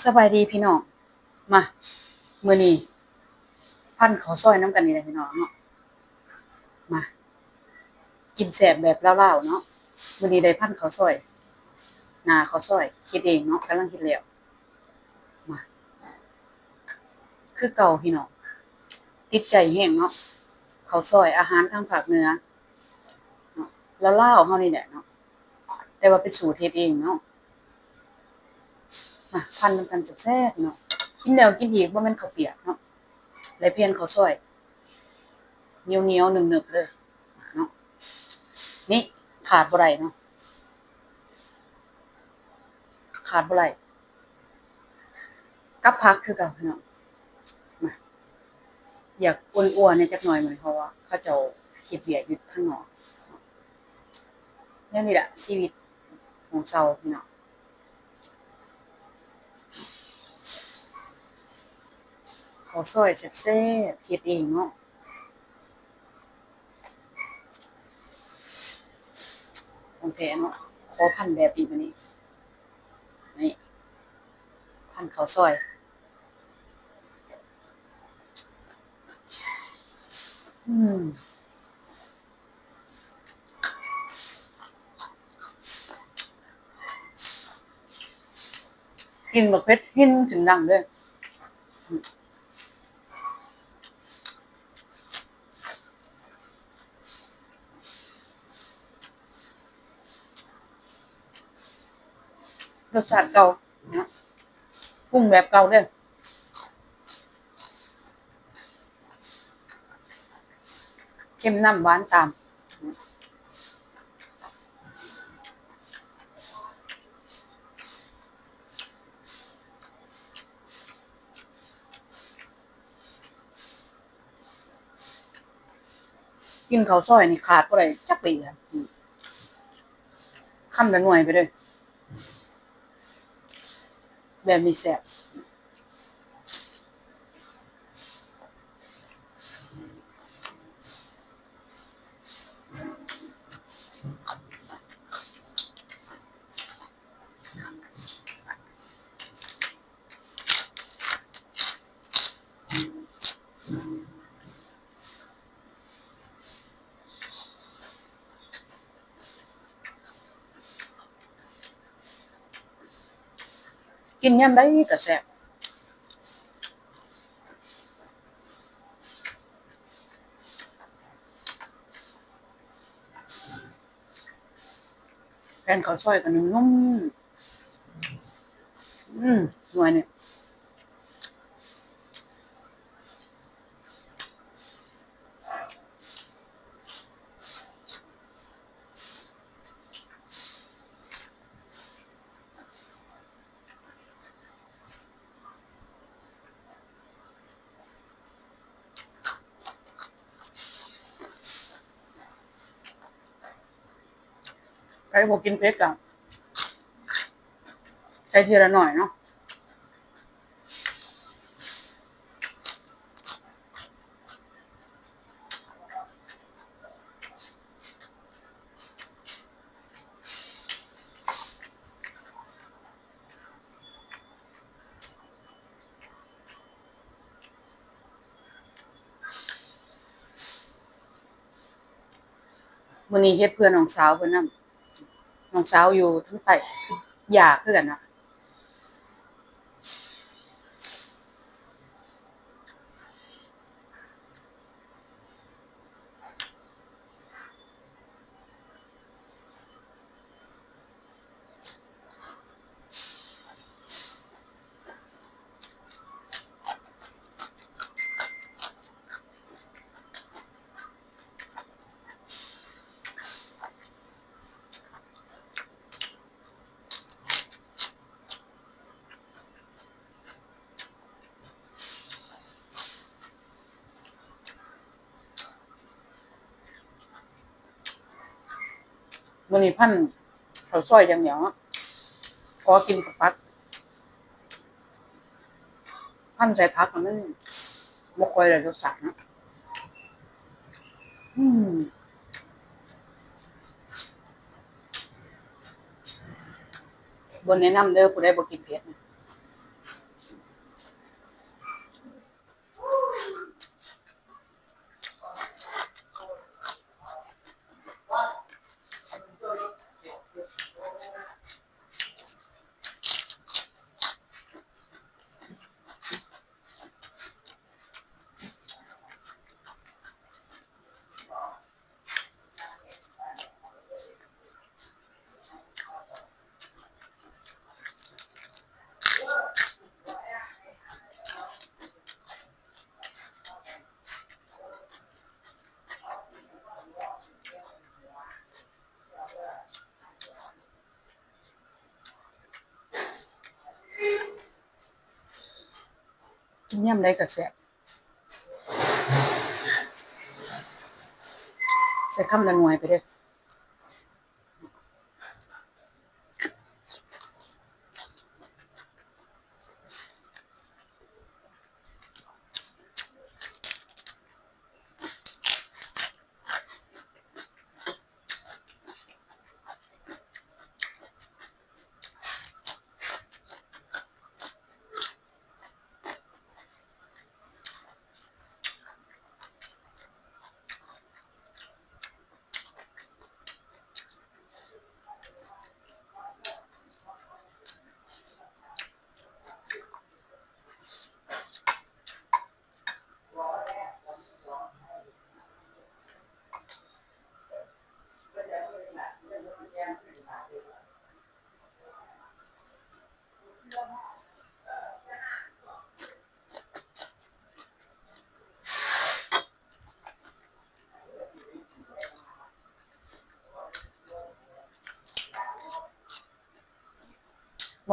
ສະບາຍດີພີ່ນ້ອງ ມາ ມື້ນີ້ພັນເຂົ້າຊອຍນຳກັນນີ້ແຫຼະພີ່ນ້ອງເນາະ. ມາ ກິນແຊບແບບລາວໆເນາະ. ມື້ນີ້ໄດ້ພັນເຂົ້າຊອຍ ໜ້າເຂົ້າຊອຍ ເຮັດເອງເນາະ ກຳລັງເຮັດແລ້ວ. ມາ ຄືເກົ່າພີ່ນ້ອງ ຕິດໃຈແຮງເນາະ ເຂົ້າຊອຍ ອາຫານທາງພາກເໜືອເນາະ ລາວໆເຮົານີ້ແຫຼະເນາະ ແຕ່ວ່າເປັນສູດເຮັດເອງເນາະ. ມາ ພັນນຳກັນແຊບໆເນາະ ກິນແລ້ວກິນອີກ ບໍ່ແມ່ນເຂົ້າປຽກເນາະ ແລະແຜ່ນເຂົ້າຊອຍ ໜຽວໆ ໜຶບໆເລີຍເນາະ. ນີ້ ຂາດບໍ່ໄດ້ເນາະ ຂາດບໍ່ໄດ້ ກັບຜັກຄືເກົ່າພີ່ນ້ອງ. ມາ ຢາກອົວໆແດ່ຈັກໜ່ອຍມື້ນີ້ ເພາະວ່າເຂົາເຈົ້າເຮັດວຽກຢູ່ທາງນອກ. ແນວນີ້ລະຊີວິດຂອງຊາວພີ່ນ້ອງ ເຂົ້າຊອຍແຊບໆ ເຮັດເອງເນາະ ຂອງແທ້ເນາະ. ຂໍພັນແບບນີ້ບາດນີ້ ນີ້ ພັນເຂົ້າຊອຍ ອືມ ກິນບັກເຜັດຫີນຂຶ້ນດັງເດີ້. ລົດຊາດເກົ່າເນາະ ປຸງແບບເກົ່າເດີ້. ເຄັມນຳ ຫວານຕາມ. ກິນເຂົ້າຊອຍນີ້ຂາດບໍ່ໄດ້ຈັກມື້ ຄຳລະໜ່ວຍໄປເດີ້. ແບບນີ້ແຊບ. ກິນຍາມໃດກໍແຊບ. ແຜ່ນເຂົ້າຊອຍກໍນຸ້ມໆ. ອືມ ໜ່ວຍນີ້. ໃຜບໍ່ກິນເຜັດກໍໃສ່ເທື່ອລະໜ້ອຍເນາະ. ມື້ນີ້ເຮັດເພື່ອນ້ອງສາວເພິ່ນນຳ. ນ້ອງສາວຢູ່ທາງໃຕ້ ຢາກຄືກັນນະ. ມື້ນີ້ພັນເຂົ້າຊອຍຢ່າງດຽວເນາະ ຂໍກິນກັບຜັກ. ພັນໃສ່ຜັກມັນບໍ່ຄ່ອຍໄດ້ລົດຊາດເນາະ. ອືມ ບໍ່ແນະນຳເດີ້ ຜູ້ໃດບໍ່ກິນເຜັດ. ກິນຍາມໃດກໍແຊບ. ໃສ່ຄຳລະໜ່ວຍໄປເດີ້.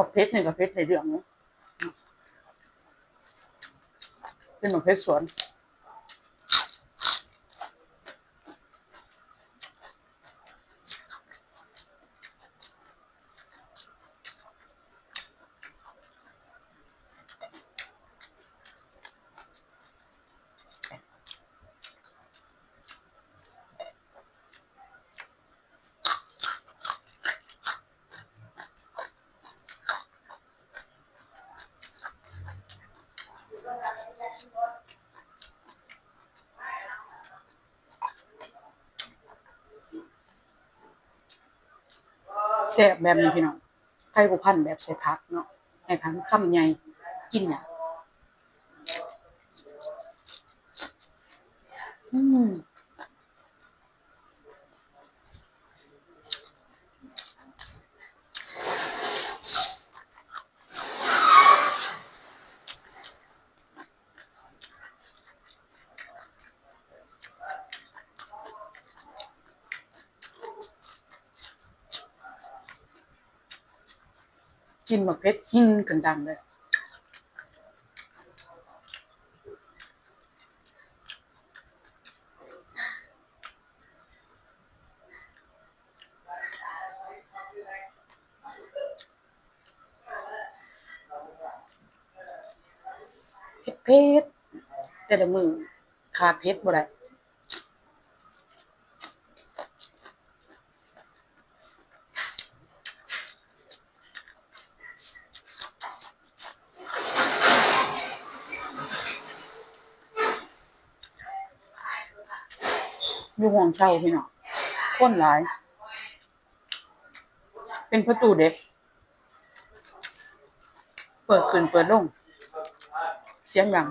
ໝາກເຜັດນີ້ກໍເຜັດໃນເລື່ອງເນາະ ເປັນໝາກເຜັດສວນ. ແຊບແບບນີ້ພີ່ນ້ອງ ໄກ່ບົວພັນແບບໃສ່ຜັກເນາະ ໃຫ້ຜັກຄຳໃຫຍ່ ກິນຫຍັງ ອືມ. ກິນໝາກເຜັດຫິນຂຶ້ນດັງເລີຍ. ເຜັດໆ ແຕ່ລະມື້ຂາດເຜັດບໍ່ໄດ້. ຢູ່ຫ້ອງເຊົ່າພີ່ນ້ອງ ຄົນຫຼາຍ ເປັນປະຕູເດັກ ເປີດຂຶ້ນເປີດລົງ ສຽງດັງ.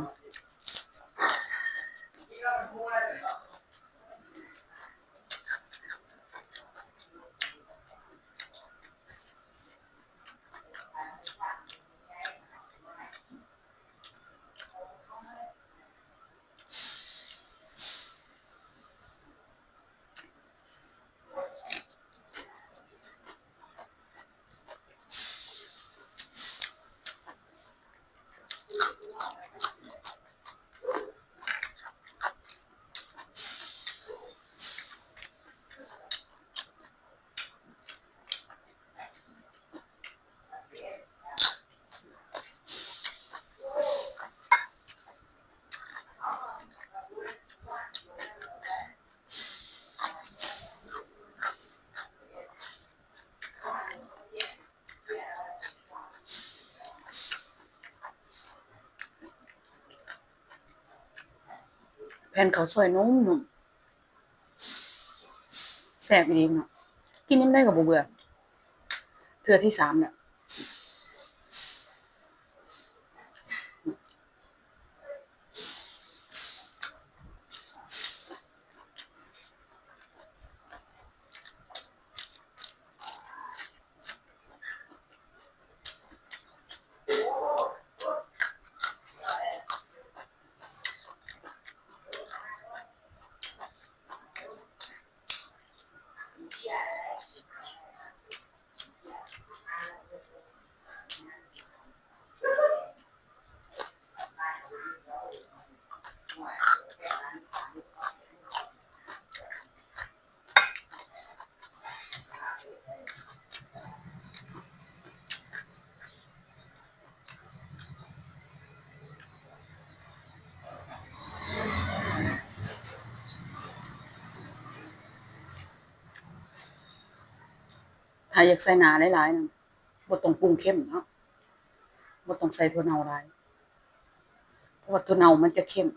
ແຜ່ນເຂົ້າຊອຍນຸ້ມໆ ແຊບອີ່ຫຼີເນາະ ກິນຍາມໃດກໍບໍ່ເບື່ອ ເທື່ອທີສາມແລ້ວ. ແ ຖ້າຢາກໃສ່ໜາຫຼາຍໆນັ້ນ ບໍ່ຕ້ອງປຸງເຄັມເນາະ, ບໍ່ຕ້ອງໃສ່ຖົ່ວເນົ່າຫຼາຍ ເພາະວ່າຖົ່ວເນົ່າມັນຈະເຄັມ.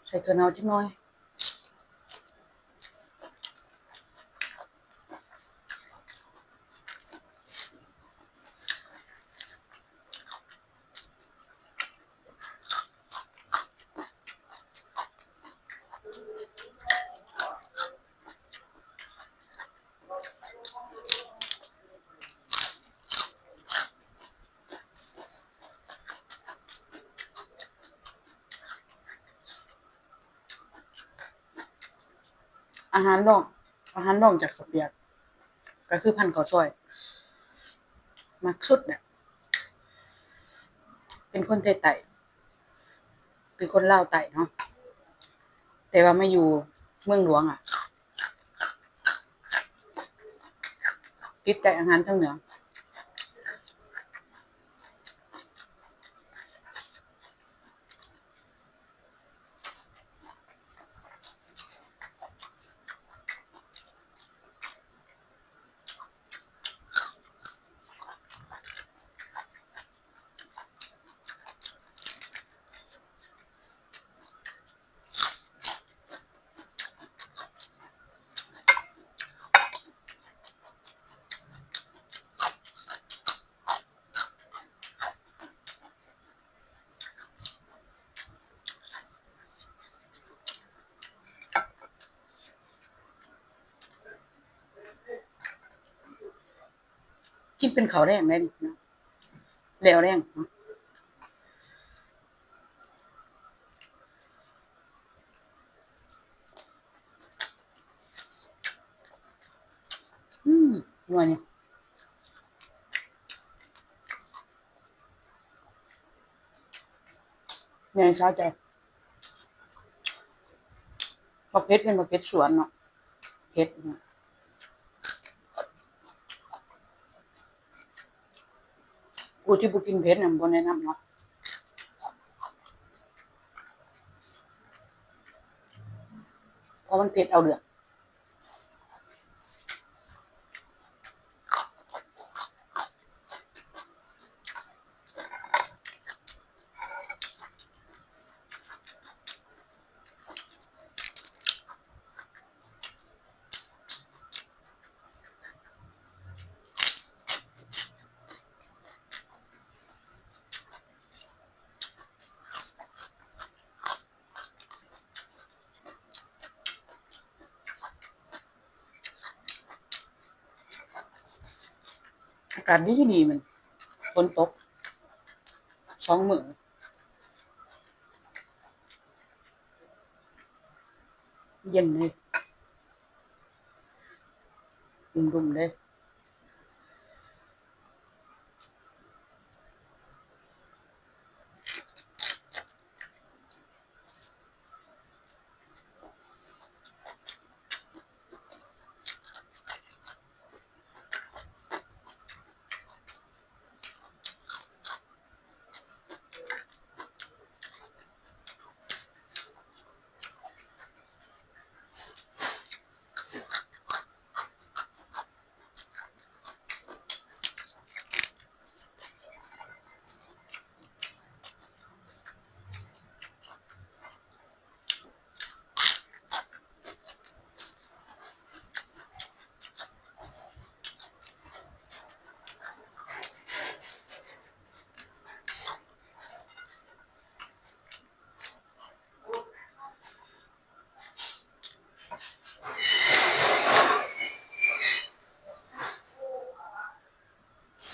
ໃສ່ຖົ່ວເນົ່າຈັກໜ້ອຍ. ອາຫານລອງ ອາຫານລອງຈາກເຂົ້າປຽກ ກໍຄືພັນເຂົ້າຊອຍ ມັກສຸດແຫຼະ. ເປັນຄົນໄທໃຕ້ ເປັນຄົນລາວໃຕ້ເນາະ ແຕ່ວ່າມາຢູ່ເມືອງຫຼວງອະ ຕິດໃຈອາຫານທາງເໜືອ. ກິນເປັນເຂົ້າແລງໄດ້ນີ້ເນາະ ແລ້ວແລງເນາະ. ອືມ ໜ່ວຍນີ້ ໃຫຍ່ສະໃຈ. ບັກເຜັດເປັນບັກເຜັດສວນເນາະ ເຜັດ. ຜູ້ທີ່ບໍ່ກິນເຜັດນະ ບໍ່ແນະນຳເນາະ ເພາະມັນເຜັດເອົາເລື່ອງ. ອາກາດດີໆ ມັນຝົນຕົກສອງມື້ ເຢັນເລີຍ ອຸ້ມດຸມເລີຍ.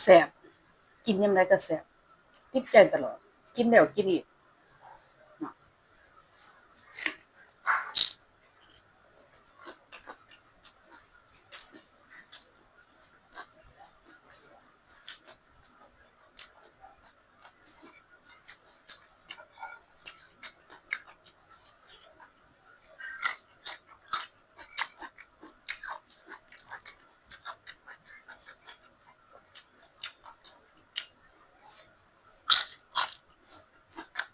ແຊບ ກິນຍາມໃດກໍແຊບ ຕິດໃຈຕະຫຼອດ ກິນແລ້ວກິນອີກເນາະ. ອ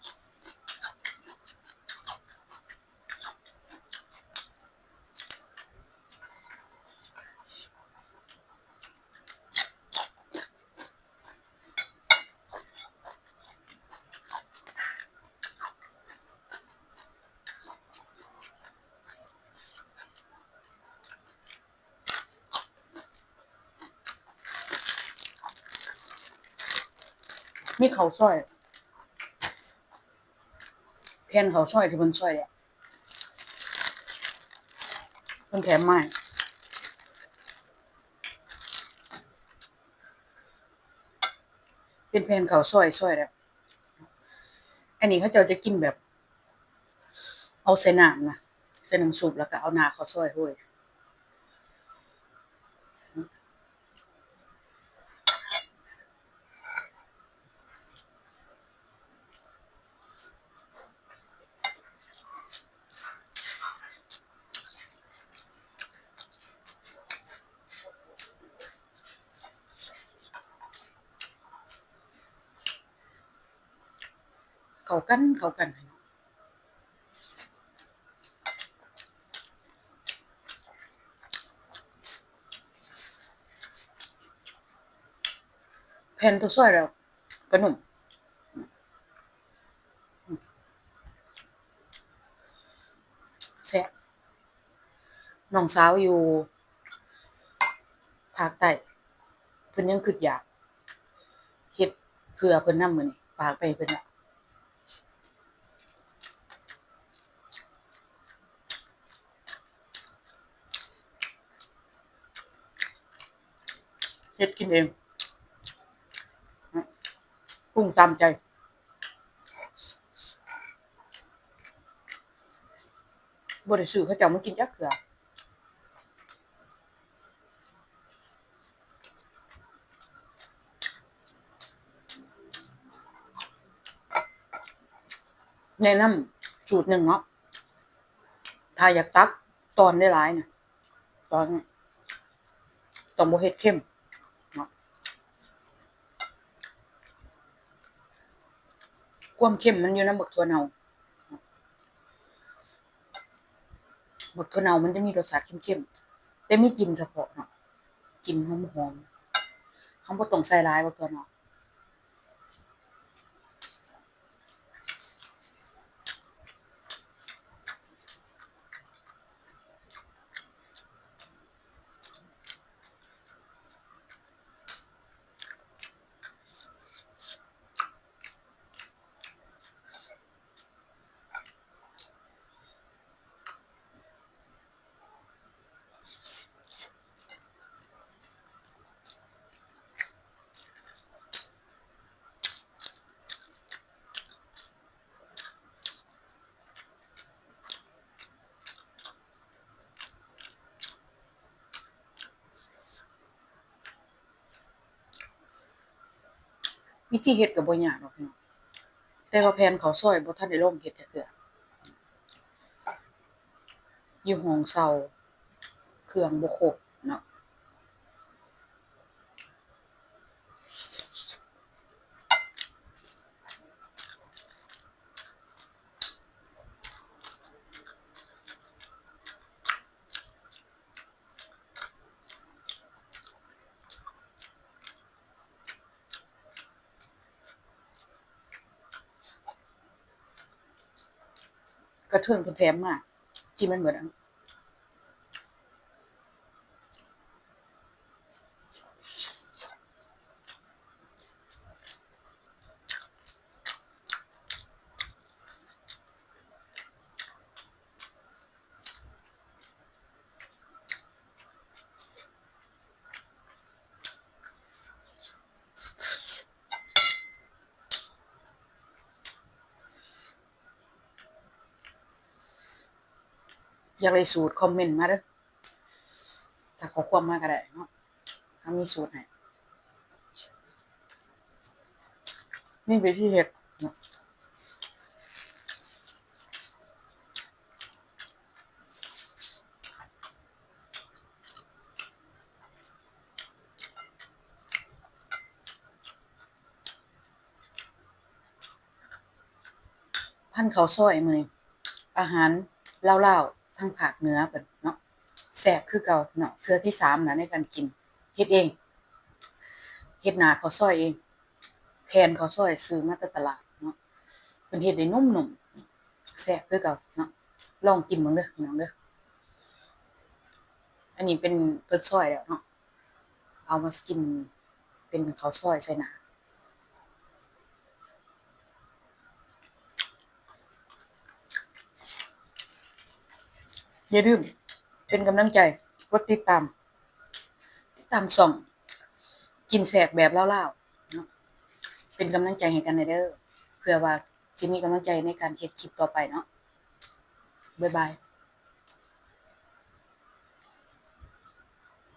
ມີເຂົ້າຊອຍ ແຜ່ນເຂົ້າຊອຍທີ່ເພິ່ນຊອຍແລ້ວ ເພິ່ນແຖມມາໃຫ້ ເປັນແຜ່ນເຂົ້າຊອຍ ຊອຍແລ້ວ. ອັນນີ້ເຂົາເຈົ້າຈະກິນແບບ ເອົາໃສ່ນ້ຳນະ ໃສ່ນ້ຳຊຸບ ແລ້ວກໍເອົາໜ້າເຂົ້າຊອຍໂຮຍ. ເຂົ້າກັນ ເຂົ້າກັນ. ແຜ່ນຕົວຊອຍແລ້ວກໍນຸ້ມ ແຊບ. ນ້ອງສາວຢູ່ພາກໃຕ້ ເພິ່ນຍັງຄິດຢາກເຮັດເພື່ອເພິ່ນນຳ ມື້ນີ້ຝາກໄປໃຫ້ເພິ່ນລະ. ເຮັດກິນເອງ ປຸງຕາມໃຈ ບໍ່ໄດ້ຊື້ເຂົາເຈົ້າມາກິນຈັກເທື່ອ. ແນະນຳສູດໜຶ່ງເນາະ ຖ້າຢາກຕັກຕອນຫຼາຍໆນະ ຕອນ ຕ້ອງບໍ່ເຮັດເຄັມເນາະ ຄວາມເຄັມມັນຢູ່ນຳບັກຖົ່ວເນົ່າ. ບັກຖົ່ວເນົ່າມັນຈະມີລົດຊາດເຄັມໆ ແຕ່ມີກິ່ນສະເພາະເນາະ ກິ່ນຫອມໆ ເຮົາບໍ່ຕ້ອງໃສ່ຫຼາຍບັກຖົ່ວເນົ່າ. ວິທີເຮັດກໍບໍ່ຍາກດອກພີ່ນ້ອງ ແຕ່ວ່າແຜ່ນເຂົ້າຊອຍບໍ່ທັນໄດ້ລອງເຮັດຈັກເທື່ອ ຢູ່ຫ້ອງເຊົ່າ ເຄື່ອງບໍ່ຄົບເນາະ. ກະເທີງເພິ່ນແຖມມາ ກິນມັນເບິດ. ຢາກໄດ້ສູດຄອມເມັນມາເດີ້ ທັກຂໍ້ຄວາມມາກໍໄດ້ເນາະ ເຮົາມີສູດໃຫ້ ມີວິທີເຮັດເນາະ. ພັນເຂົ້າຊອຍມື້ນີ້ ອາຫານລາວໆ ທາງພາກເໜືອເພິ່ນເນາະ ແຊບຄືເກົ່າເນາະ ເທື່ອທີສາມລະໃນການກິນ ເຮັດເອງ ເຮັດໜ້າເຂົ້າຊອຍເອງ ແຜ່ນເຂົ້າຊອຍຊື້ມາແຕ່ຕະຫຼາດເນາະ ເພິ່ນເຮັດໄດ້ນຸ້ມໆ ແຊບຄືເກົ່າເນາະ ລອງກິນເບິ່ງເດີ້ພີ່ນ້ອງເດີ້. ອັນນີ້ເປັນເພິ່ນຊອຍແລ້ວເນາະ ເອົາມາກິນເປັນເຂົ້າຊອຍໃສ່ໜ້າ. ຢ່າລືມເປັນກຳລັງໃຈ ກົດຕິດຕາມ ຕິດຕາມຊ່ອງກິນແຊບແບບລາວໆເນາະ ເປັນກຳລັງໃຈໃຫ້ກັນແດ່ເດີ ເພື່ອວ່າຊິມີກຳລັງໃຈໃນການເຮັດຄລິບຕໍ່ໄປເນາະ. ບາຍບາຍ.